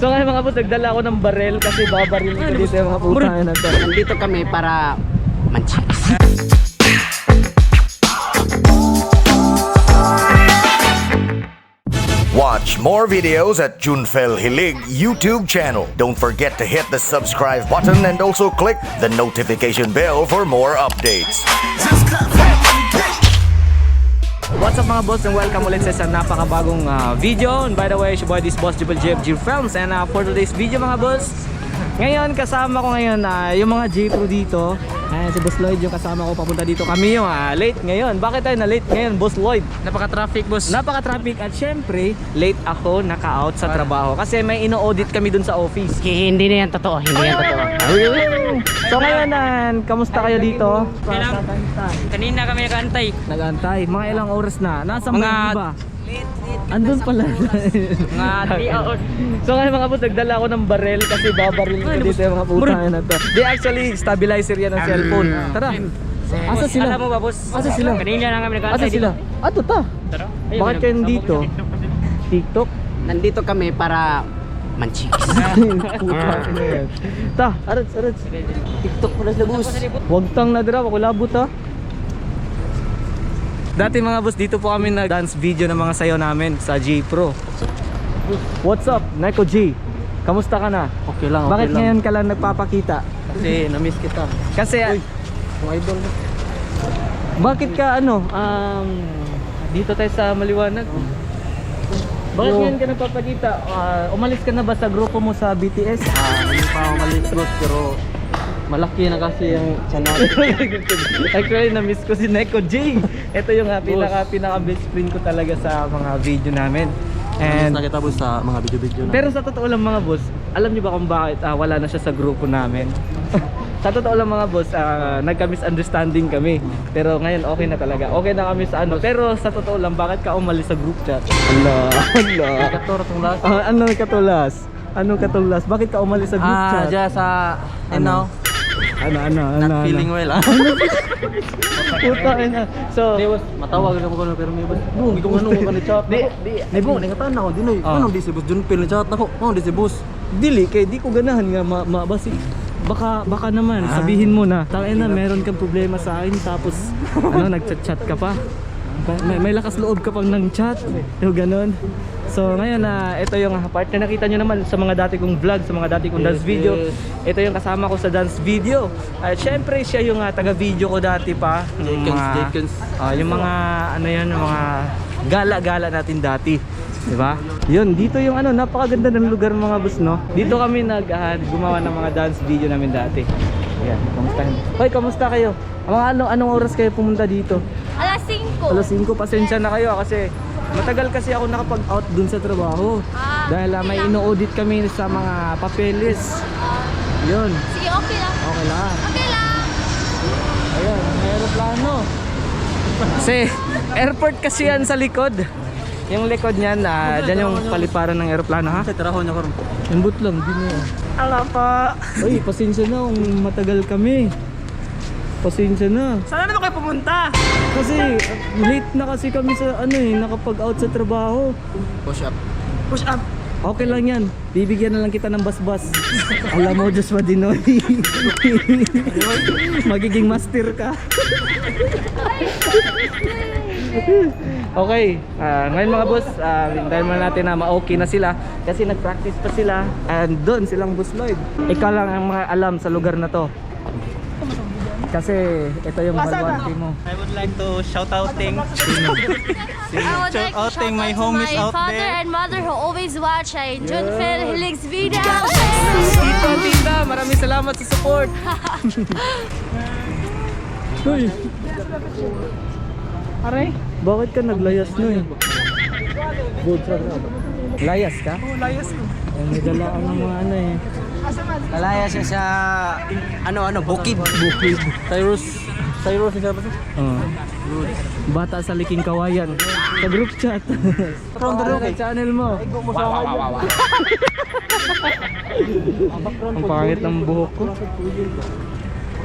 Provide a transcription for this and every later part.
So ngayon, mga boss, nagdala ako ng barel kasi babaril ko dito yung mga puta na to. Nandito kami para manchicks. Watch more videos at Junfel Hilig YouTube channel. Don't forget to hit the subscribe button and also click the notification bell for more updates. What's up, mga boss, and welcome ulit sa isang napakabagong video. And by the way, it's your boy, this boss Jubal JFG Films. And for today's video, mga boss, ngayon kasama ko ngayon yung mga J-Pro dito. Ayan, si Boss Lloyd yung kasama ko papunta dito. Kami yung late ngayon. Bakit tayo na late ngayon, Boss Lloyd? Napaka-traffic, boss. Napaka-traffic at syempre, late ako naka-out sa trabaho kasi may ino-audit kami dun sa office. Hindi na yan totoo, hindi yan totoo. So ngayon, kamusta kayo dito? Kailang, kanina kami nakaantay. Nag-antay. Mga ilang oras na? Nasa mga iba? Andun pala. Mga 3 hours. So ngayon, mga boss, nagdala ako ng barel kasi babaril ko dito yung mga puta na to. Di actually, stabilizer yan ng cellphone. Tara. Asa sila? Alam mo ba, boss? Asa sila? Kanina lang kami nakaantay. Asa sila? Ato ta. Tara. Bakit kayo nandito? TikTok? Nandito kami para manchicks. Puta na yan. Ta, arats, arats. TikTok pala sila, boss. Huwag tang nadra, wag labot ha. Dati, mga boss, dito po kami nag-dance video ng mga sayo namin sa G Pro. What's up, Neko G? Kamusta ka na? Okay lang, okay Bakit lang. ngayon ka lang nagpapakita? Kasi na-miss kita. Kasi Kung idol mo. Bakit ka ano, dito tayo sa maliwanag. Bakit ngayon ka nagpapakita? Ah, umalis ka na ba sa grupo mo sa BTS? Ah, hindi pa ako malis, boss, pero malaki na kasi yung channel. Actually, na-miss ko si Neko J. Ito yung pinaka, pinaka best friend ko talaga sa mga video namin. And And, na kita, boss, sa mga video-video na. pero sa totoo lang, mga boss, alam niyo ba kung bakit wala na siya sa grupo namin? Sa totoo lang, mga boss, nagka-misunderstanding kami. Pero ngayon okay na talaga. Okay na kami sa ano. Pero sa totoo lang, bakit ka umalis sa group chat? Ala, ala. Kator tong last. Ah, ano katulas? Ano katulas? Bakit ka umalis sa group Ah, chat? dyan sa, you Ano? know, Ano, ano, ano, not feeling ano? well, ah. Puta, ina. So, Di, boss, matawag ka mo ko pero may boss. Bung, ikaw ano ka ni chat. Di, di, Ay, bung, nangatan ako din oy. Ah. Ano di si boss Junpil ni chat nako? Ano di si boss? Dili kay di ko ganahan nga ma, ma basi baka baka naman sabihin mo na tangina na meron kang problema sa akin, tapos ano, nagchat-chat ka pa. May lakas loob ka pang nang chat yung ganon. So ngayon na ito yung partner, nakita nyo naman sa mga dati kong vlog, sa mga dati kong dance video. Ito yung kasama ko sa dance video at syempre siya yung taga video ko dati pa. Yung Jenkins, mga, Jenkins. yung mga ano yan, yung mga gala-gala natin dati. 'Di ba? Yun, dito yung ano, napakaganda ng lugar, mga boss, no. Dito kami nag gumawa ng mga dance video namin dati. Ayan, kamusta? Hoy, kamusta kayo? Mga ano, anong oras kayo pumunta dito? Alas 5. Alas 5, pasensya na kayo kasi matagal kasi ako nakapag-out dun sa trabaho. Ah, Dahil may okay lang. ino-audit kami sa mga papeles. Yun, Sige, okay lang. Okay lang. Okay lang. Ayun, may aeroplano. Kasi airport kasi yan sa likod. Yung likod niyan, dyan yung paliparan ng aeroplano, ha? Sa trabaho niya karon. Imbut lang, di mo. Ala pa. Uy, pasensya na kung matagal kami. Pasensya na. Saan na ba kayo pumunta? Kasi late na kasi kami sa ano eh, nakapag-out sa trabaho. Push up. Push up. Okay lang yan. Bibigyan na lang kita ng basbas. Alam mo, Joshua Dinoy. Magiging master ka. Okay, ngayon, mga boss, hintayin muna natin na ma-okay na sila kasi nag-practice pa sila and doon silang Boss Lloyd. Ikaw lang ang mga alam sa lugar na to. Kasi ito yung baluarte mo. I would like to shout outing. I would like to Shout shout outing my out to homies my out father there. and mother who always watch ay Junfel Hilig's video. Tito, tita, maraming salamat sa support. Uy. Aray. Bakit ka naglayas na eh? Layas ka? Oh, layas ko. Eh, may dala ka ng mga ano eh. Lalaya siya sa ano ano bukid. Bukid. Cyrus, Cyrus siya ba? Oo. Bata sa liking kawayan. Sa group chat. Ano ang channel mo? Ang pangit ng buhok ko.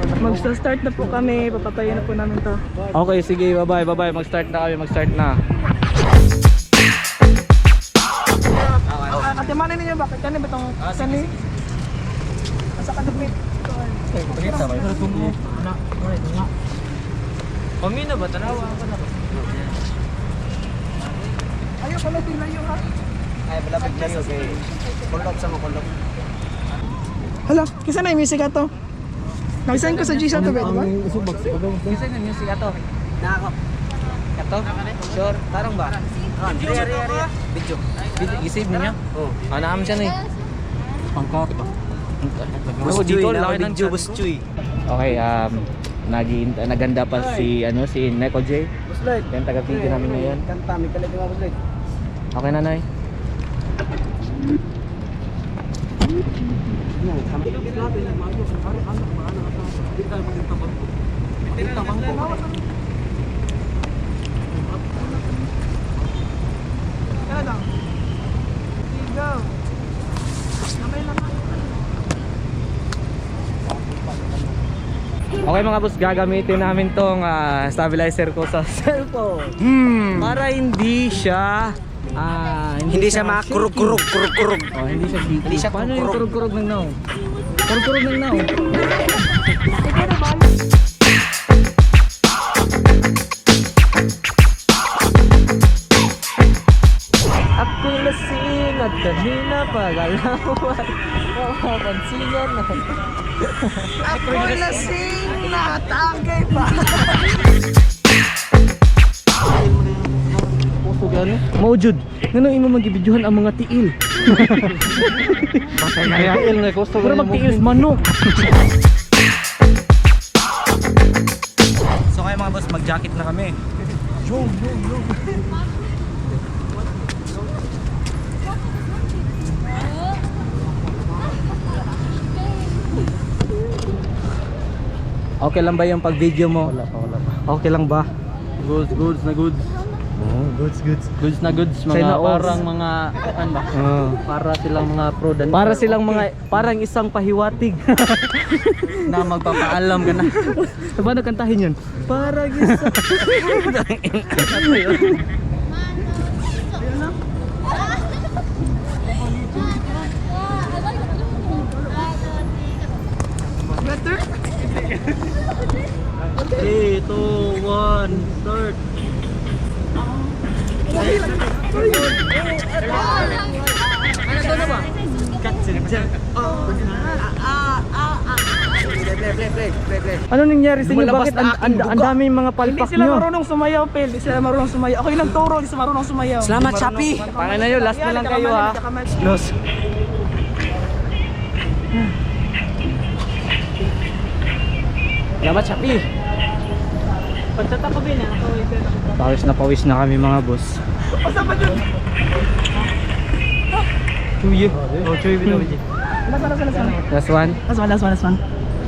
Magsa-start na po kami. Papatayin na po namin to. Okay, sige, bye-bye, bye-bye. Mag-start na kami, mag-start na. Ate, manin ninyo. ba? Kani ba tong kani? Asa ka dapit? Kami na ba? Tanawa ka na ba? Ayo pala layo ha. Ay, malapit na yun. Okay. Kulog sa mga kulog. Hala, kisa na yung music ato. Nag-send ko sa G sa to ba, di ba? Kasi na music ato. Nako. Ato? Sure. Tarong ba? Video. Video. Video, isave niya? Oh. Ano naman siya na eh. Pangkot ba? Boss dito, Chuy, laki ng video, chan Boss ko. Chuy. Okay, naganda pa si ano si Neko J. Boss Lloyd. Yan taga-video namin ngayon. Kanta, may kalag nga Boss Lloyd. Okay na, Nay. Kana daw. Go. Namay lang. Okay mga boss, gagamitin namin tong stabilizer ko sa cellphone. Para hindi siya Hindi siya makurug-kurug, kurug-kurug. Oh, hindi siya shaky. Hindi siya Paano yung kurug-kurug. kurug-kurug ng now? Kurug-kurug ng now. Ako'y lasing at kanina pag-alawan. Mapapansingan na. Ako lasing na tagay pa. Maujud, ngano imo magibidyohan ang mga tiil? Kaya il na gusto Pero magtiil sa manok. So kayo mga boss, mag-jacket na kami. Okay lang ba yung pag-video mo? Wala pa, wala pa. Okay lang ba? Goods, goods na goods. Oh, goods, goods. Goods na goods, mga China Oz. parang mga, ano ba? Para silang mga pro dancer. Para silang mga, parang isang pahiwatig. Na magpapaalam ka na. Paano kantahin yun? Parang isang... Better? 3, 2, 1, start! Play, play, play, play, play. Ano nangyari sa inyo? Lumalabas Bakit na ang, aking ang, ang duga. dami yung mga Hindi palpak sila nyo? marunong sumayaw, Pel. Hindi sila marunong sumayaw. Ako yung nagturo, hindi sila marunong sumayaw. Salamat, Shopee. Pangin na yun, last na lang kayo ha. Los. Salamat, Shopee. Pagtata ko bin ah. Ako ito. Pawis na pawis na kami mga boss. Basta pa dyan. Chuy. Oh, Chuy, bitaw, Chuy. Last one, last one, last one. Last one. Last one, last one, last one.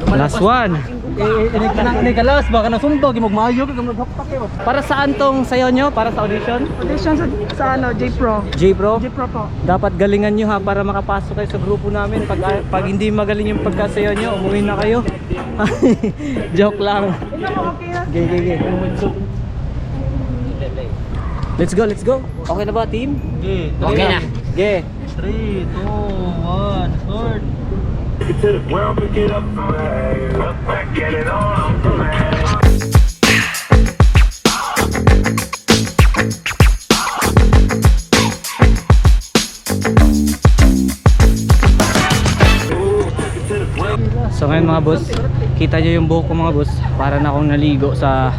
Last one. Eh, kalas, baka nasumbag, magmayo ka, maghappak eh. Para saan tong sayaw nyo? Para sa audition? Audition sa ano, J Pro. J Pro? J Pro po. Dapat galingan nyo ha para makapasok kayo sa grupo namin. Pag hindi magaling yung pagkasayaw nyo, umuwi na kayo. Joke lang. Tingnan mo, okay na. Gay, gay, gay. Let's go, let's go. Okay na ba, team? Okay na. Ge. 3, 2, 1, start! So ngayon mga boss, kita nyo yung buhok ko mga boss. Para na akong naligo sa...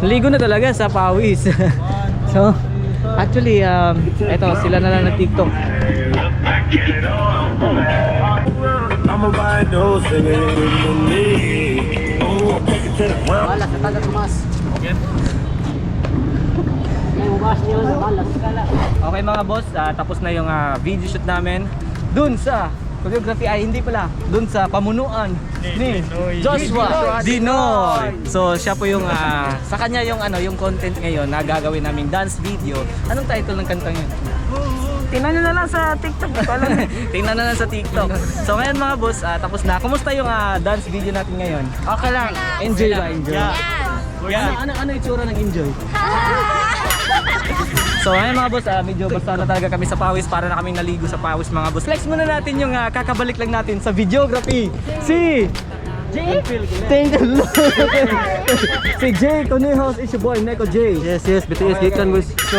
Naligo na talaga sa pawis. So, actually, eto, sila na lang nag-TikTok. Balas, natagal tumas. Okay mga boss, tapos na yung video shoot namin dun sa choreography ay hindi pala, dun sa pamunuan ni Joshua Dinoy. So siya po yung sa kanya yung ano, yung content ngayon na gagawin naming dance video. Anong title ng kantang yun? Tingnan nyo na lang sa TikTok. Di ko alam. Tingnan na lang sa TikTok. So ngayon mga boss, tapos na. Kumusta yung dance video natin ngayon? Okay lang. Enjoy ba? Enjoy? Yeah. Ano, ano, ano itsura ng enjoy? So ayun, mga boss, medyo basta na talaga kami sa pawis, para na kaming naligo sa pawis, mga boss. Flex muna natin yung kakabalik lang natin sa videography. Si Jay? Thank you. Si Jay Conejos is your boy, Neko J. Yes, BTS gikan, boss. So,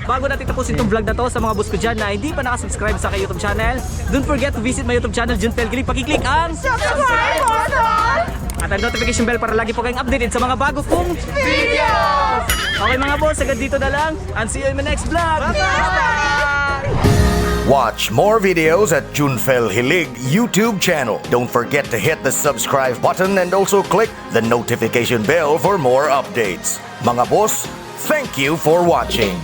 bago natin tapusin itong vlog na to, sa mga boss ko dyan na hindi pa nakasubscribe sa aking YouTube channel, don't forget to visit my YouTube channel, Junfel Gilig. Pakiclick ang Subscribe button! at ang notification bell para lagi po kayong updated sa mga bago kong videos! Okay, mga boss, hanggang dito na lang and see you in my next vlog! Watch more videos at Junfel Hilig YouTube channel. Don't forget to hit the subscribe button and also click the notification bell for more updates. Mga boss, thank you for watching.